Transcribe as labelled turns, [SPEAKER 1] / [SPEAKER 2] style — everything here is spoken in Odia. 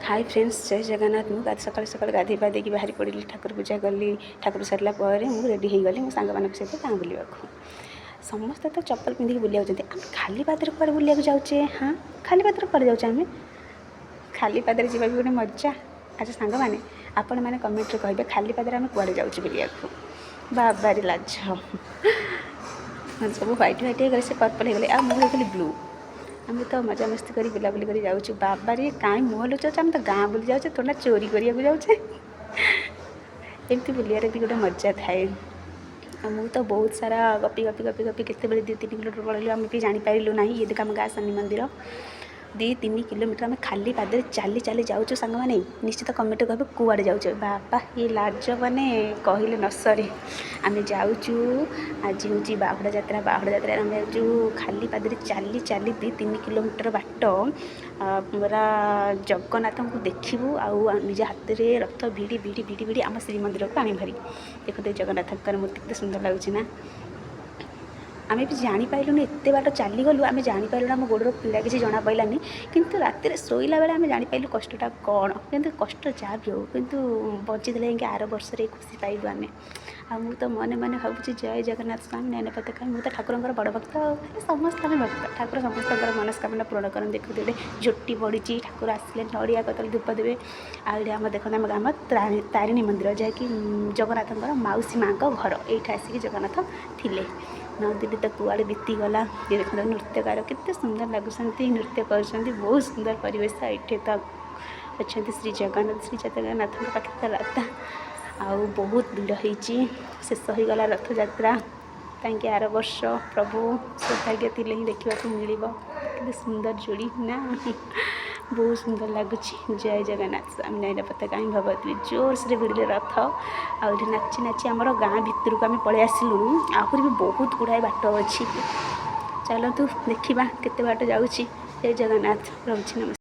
[SPEAKER 1] ହାଇ ଫ୍ରେଣ୍ଡସ୍, ଜୟ ଜଗନ୍ନାଥ। ମୁଁ ସକାଳୁ ସକାଳୁ ଗାଧୋଇ ପାଧେଇକି ବାହାରି ପଡ଼ିଲି। ଠାକୁର ପୂଜା କଲି। ଠାକୁର ସାରିଲା ପରେ ମୁଁ ରେଡ଼ି ହେଇଗଲି ମୋ ସାଙ୍ଗମାନଙ୍କ ସହିତ ଗାଁ ବୁଲିବାକୁ। ସମସ୍ତେ ତ ଚପଲ ପିନ୍ଧିକି ବୁଲିବାକୁ ଯାଉଛନ୍ତି, ଆମେ ଖାଲି ପାଦରେ କୁଆଡ଼େ ବୁଲିବାକୁ ଯାଉଛେ? ହଁ, ଖାଲି ପାଦରେ କୁଆଡ଼େ ଯାଉଛେ ଆମେ? ଖାଲି ପାଦରେ ଯିବା ବି ଗୋଟେ ମଜା। ଆଚ୍ଛା ସାଙ୍ଗମାନେ, ଆପଣମାନେ କମେଣ୍ଟରେ କହିବେ, ଖାଲି ପାଦରେ ଆମେ କୁଆଡ଼େ ଯାଉଛୁ ବୁଲିବାକୁ? ବାବାରେ, ଲାଜ। ସବୁ ହ୍ୱାଇଟ୍ ହ୍ୱାଇଟ୍ ହେଇଗଲେ, ସେ ପର୍ପଲ୍ ହେଇଗଲେ ଆଉ ମୁଁ ହେଇଗଲି ବ୍ଲୁ। ଆମେ ତ ମଜାମସ୍ତି କରି ବୁଲାବୁଲି କରି ଯାଉଛୁ। ବାବାରେ, କାହିଁ ମୁହଁ ଲୁଚାଉଛୁ? ଆମେ ତ ଗାଁ ବୁଲି ଯାଉଛେ, ଥୋଡ଼ା ଚୋରି କରିବାକୁ ଯାଉଛେ। ଏମିତି ବୁଲିବାରେ ବି ଗୋଟେ ମଜା ଥାଏ। ଆଉ ମୁଁ ତ ବହୁତ ସାରା ଗପି ଗପି ଗପି ଗପି କେତେବେଳେ 2-3 କିଲୋମିଟର ପଳେଇଲୁ, ଆମେ ବି ଜାଣିପାରିଲୁ ନାହିଁ। ଇଏ ଦେଖ, ଆମ ଗାଁ ଶନି ମନ୍ଦିର। 2-3 କିଲୋମିଟର ଆମେ ଖାଲି ପାଦରେ ଚାଲି ଚାଲି ଯାଉଛୁ। ସାଙ୍ଗମାନେ, ନିଶ୍ଚିତ କମେଣ୍ଟ କହିବେ କୁଆଡ଼େ ଯାଉଛୁ। ବାବା, ଇଏ ଲାଜ ମାନେ କହିଲେ ନ ସରେ। ଆମେ ଯାଉଛୁ, ଆଜି ହେଉଛି ବାହୁଡ଼ା ଯାତ୍ରା। ବାହୁଡ଼ା ଯାତ୍ରାରେ ଆମେ ଯାଉଛୁ ଖାଲି ପାଦରେ ଚାଲି ଚାଲି 2-3 କିଲୋମିଟର ବାଟ ପୁରା ଜଗନ୍ନାଥଙ୍କୁ ଦେଖିବୁ ଆଉ ନିଜ ହାତରେ ରଥ ଭିଡ଼ି ଭିଡ଼ି ଭିଡ଼ି ଭିଡ଼ି ଆମ ଶ୍ରୀମନ୍ଦିରକୁ ଆଣିବୁ ଭାରି। ଦେଖନ୍ତୁ, ଏ ଜଗନ୍ନାଥଙ୍କର ମୂର୍ତ୍ତି କେତେ ସୁନ୍ଦର ଲାଗୁଛି ନା? ଆମେ ବି ଜାଣିପାରିଲୁନି, ଏତେ ବାଟ ଚାଲିଗଲୁ, ଆମେ ଜାଣିପାରିଲୁନି। ଆମ ଗୋଡ଼ର ପୀଡ଼ା କିଛି ଜଣାପଡ଼ିଲାନି। କିନ୍ତୁ ରାତିରେ ଶୋଇଲା ବେଳେ ଆମେ ଜାଣିପାରିଲୁ କଷ୍ଟଟା କ'ଣ। କିନ୍ତୁ କଷ୍ଟ ଯାହା ବି ହେଉ, କିନ୍ତୁ ବଞ୍ଚିଥିଲେ ଯାଇକି ଆର ବର୍ଷରେ ଖୁସି ପାଇବୁ ଆମେ। ଆଉ ମୁଁ ତ ମନେ ମନେ ଭାବୁଛି, ଜୟ ଜଗନ୍ନାଥ ସ୍ୱାମୀ ନୟନ ପଥଗାମୀ। ମୁଁ ତ ଠାକୁରଙ୍କର ବଡ଼ ଭକ୍ତ। ଆଉ ସମସ୍ତେ ଆମେ ଭକ୍ତ। ଠାକୁର ସମସ୍ତଙ୍କର ମନସ୍କାମନା ପୂରଣ କରନ୍ତି। ଦେଖନ୍ତୁ, ଗୋଟେ ଝୋଟି ପଡ଼ିଛି। ଠାକୁର ଆସିଲେ ନଡ଼ିଆ କଦଳୀ ଧୂପ ଦେବେ। ଆଉ ଏଇଠି ଆମ ଦେଖନ୍ତୁ, ଆମ ଗ୍ରାମ ତାରିଣୀ ମନ୍ଦିର, ଯାହାକି ଜଗନ୍ନାଥଙ୍କର ମାଉସୀ ମାଆଙ୍କ ଘର। ଏଇଠି ଆସିକି ଜଗନ୍ନାଥ ଥିଲେ। 9 ଦିନ ତ କୁଆଡ଼େ ବିତିଗଲା। ଇଏ ଦେଖନ୍ତୁ, ନୃତ୍ୟକାର କେତେ ସୁନ୍ଦର ଲାଗୁଛନ୍ତି, ନୃତ୍ୟ କରୁଛନ୍ତି। ବହୁତ ସୁନ୍ଦର ପରିବେଶ। ଏଇଠି ତ ଅଛନ୍ତି ଶ୍ରୀ ଜଗନ୍ନାଥ। ଶ୍ରୀ ଜଗନ୍ନାଥଙ୍କ ପାଖରେ ତ ରାଧା। ଆଉ ବହୁତ ଭିଡ଼ ହେଇଛି। ଶେଷ ହୋଇଗଲା ରଥଯାତ୍ରା। କାହିଁକି ଆର ବର୍ଷ ପ୍ରଭୁ ସୌଭାଗ୍ୟ ଥିଲେ ହିଁ ଦେଖିବାକୁ ମିଳିବ। କେତେ ସୁନ୍ଦର ଯୋଡ଼ି ନା? ବହୁତ ସୁନ୍ଦର ଲାଗୁଛି। ଜୟ ଜଗନ୍ନାଥ ସ୍ୱାମୀ ନୟନ ପଥଗାମୀ ଭବତୁ। ଜୋରସରେ ଭିଡ଼ିଲେ ରଥ ଆଉ ଏଠି ନାଚି ନାଚି ଆମର ଗାଁ ଭିତରକୁ ଆମେ ପଳେଇ ଆସିଲୁଣୁ। ଆହୁରି ବି ବହୁତ ଗୁଡ଼ାଏ ବାଟ ଅଛି। ଚାଲନ୍ତୁ ଦେଖିବା କେତେ ବାଟ ଯାଉଛି। ଜୟ ଜଗନ୍ନାଥ। ରହୁଛି, ନମସ୍କାର।